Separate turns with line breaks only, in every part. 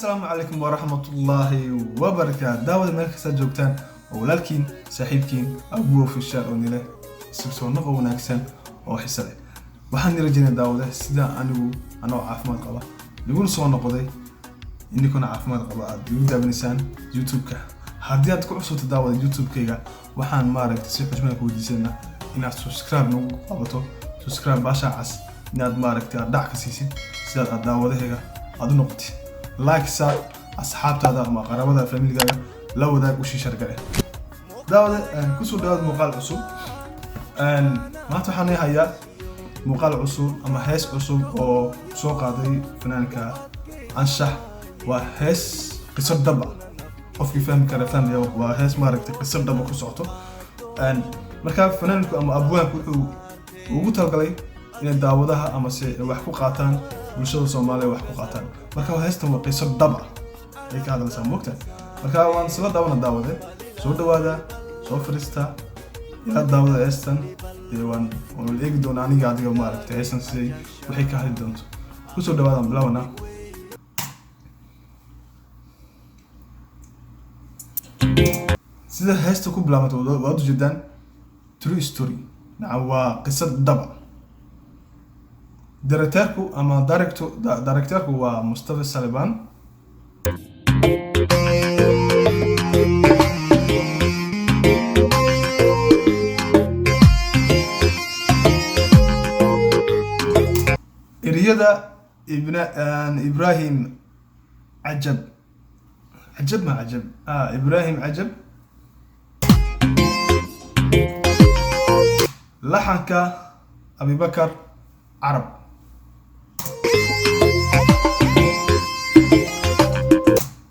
Assalaamu calaykum waraxmatullaahi wabarakaatu. Daawada meel kastaa joogtaan, oo walaalkiin, saaxiibkiin Abu Official oo nile isku soo noqo wanaagsan oo xiso leh. Waxaan nila rajeynaya, daawada, sida anigu anoo caafimaad qaba nigula soo noqday, ininkuna caafimaad qaba aad igu daawanaysaan YouTube-ka. Haddii aad ku cusubta, daawada, YouTube-kayga, waxaan maaragtay si xushmada ku weydiisanaa inaad subscribe nagu qabato, subscribe baasha cas inaad maaragtay aad dhac ka siisid, sidaad aad daawadahayga aad u noqotid. Like saar, asxaabtaada ama qaraabada, familigaaga la wadaag, u share gare. Daawada, kusoo dhawaad muuqaal cusub. Maanta waxaan hayaa muuqaal cusub ama hees cusub oo soo qaaday fanaanka Anshax. Waa hees qiso dhaba, qofkii fahmi kara fahmaya. Waa hees maaragtay qiso dhaba ku socoto. Marka fanaanku ama abwaanku wuxuu ugu talagalay inay daawadaha ama se wax ku qaataan, bulshada Soomaaliya wax ku qaataan. Marka heestan waa qiso dhab ah ay ka hadlaysaa, moogta. Marka waan isla daawana. Daawade, soo dhawaada, soo fariista, ila daawada heestan. Dee waan eegi doonaa aniga adiga maaragtay heestan siday waxay ka hadli doonto. Kusoo dhawaadaan, bilaawana. Sida heesta ku bilaabanta waad ujeedaan, true story, nacam, waa qisad dhaba. Directorku ama directorku waa Mustafa Saliban. Eriyada ibna Ibrahim Cajab, Cajab ma Cajab, Ibrahim Cajab. Laxanka Abibakar Carab.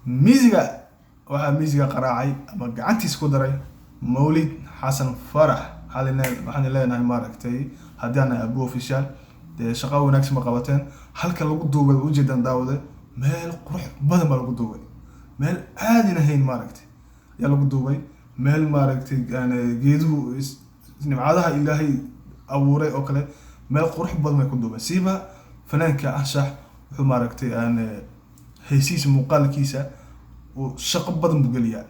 Miisiga waxaa miisiga qaraacay ama gacantiisa ku daray Mawlid Xasan Farax. Waxaan leenahay maaragtay, haddii aan nahay Abu Official, dee shaqo wanaagsan ma qabateen. Halka lagu duubay ujeedaan, daawade, meel qurux badan baa lagu duubay, meel caadin ahayn maaragtay ayaa lagu duubay, meel maaragtay geeduhu nimcadaha Ilaahay abuuray oo kale, meel qurux badan bay ku duubeen. Siiba fanaanka Anshax wuxuu maaragtay heesihiisa, muuqaalkiisa uu shaqo badan buu geliyaa,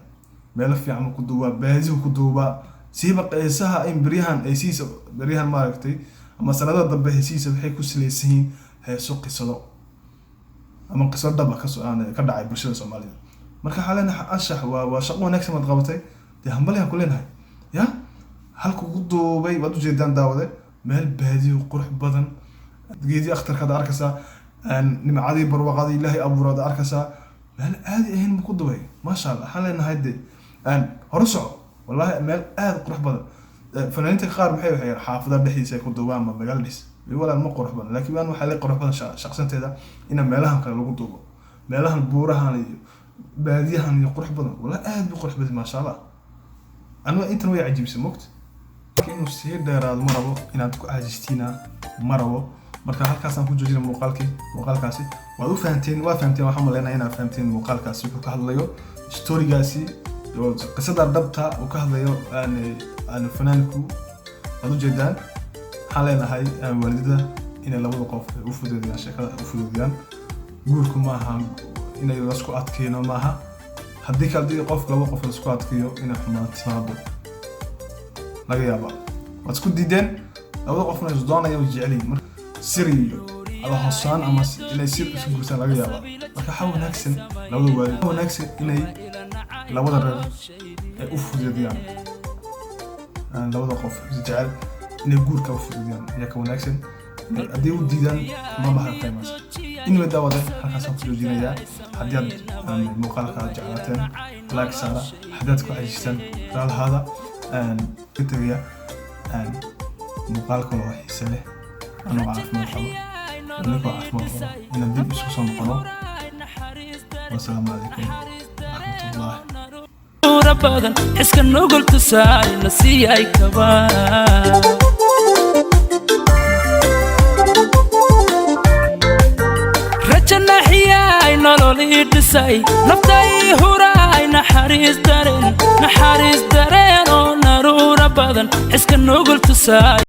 meelo fiican buu ku duubaa, baadihu ku duubaa. Siiba heesaha in beryahan heesihiisa, beryahan maaragtay ama sanadada dambe, heesihiisa waxay ku salaysan yihiin heeso qisado ama qiso dhaba kasoo ka dhacay bulshada Soomaalida. Marka waxaa leenahay, Anshax, waa shaqo wanaagsan baad qabatay. Dee hambalyaan ku leenahay. Ya halka ugu duubay waad ujeedaan, daawade, meel baadiyo qurux badan, geedii akhtarkaad arkaysaa, nimcadii barwaaqadii Ilaahay abuuraad arkaysaa, meel caadi ahayn buu ku dubay. Maasha Allah, waxaan leenahay de hore soco. Wallahi meel aad qurux badan. Fanaaniinta qaar maxay xaafadaha dhexdiisa ay ku duubaan ama magaala dhexdiisa. Walaal, ma qurux badan, laakiin waan waxaa la qurux badan shaqsanteeda ina meelahan kale lagu duubo, meelahan buurahan iyo baadiyahan iyo qurux badan. Wallahi aad buu qurux badan, maasha Allah. Aniga intan way cajiibsay, mogta. Inuu sii dheeraado ma rabo, inaad ku caajistiina ma rabo. Marka halkaasaan ku joojina muuqaalkii. Muuqaalkaasi waad u fahanteen, waa fahamteen, waxaan maleynayaa inaad fahamteen muuqaalkaasi wuxuu ka hadlayo, storygaasi oo qisada dhabta uu ka hadlayo aan fanaanku. Waad ujeedaan. Waxaan leenahay waalidada inay labada qof ay u fududeeyaan sheekada, u fududeeyaan. Guurku maaha inay lasku adkeeno, maaha. Haddii kale, haddii qof laba qof lasku adkeeyo, inay xumaan timaado laga yaaba. Waad isku diideen, labada qofna is doonaya, way jecel yihiin. Marka sir iyo ala hosaan ama inay sir isu guursaan laga yaaba. Marka waxaa wanaagsan labada waalid, waxaa wanaagsan inay labada reer ay u fududeeyaan. Labada qof is jecel inay guurka u fududeeyaan ayaa ka wanaagsan. Haddii u diidaan, ma baha qiimaas. Anyway, daawade, halkaasaan ku joojinayaa. Haddii aad muuqaalka aad jeclaateen, like saara. Haddii aad ku cajistaan, raalahaada. Ka tegaya muuqaal kale oo xiise leh, anoo caafimaad qabo, anigoo caafimaad qabo, inaan dib isku soo noqono. Wasalaamu calaykum waraxmatullahi.
Badan xiska nugul tusaay na siiyay kabaa. Rajanaxiyay, nolol ii dhisay, naftay huraay, naxariis dareen, naxariis dareen oo naruura badan xiska nugul tusaay.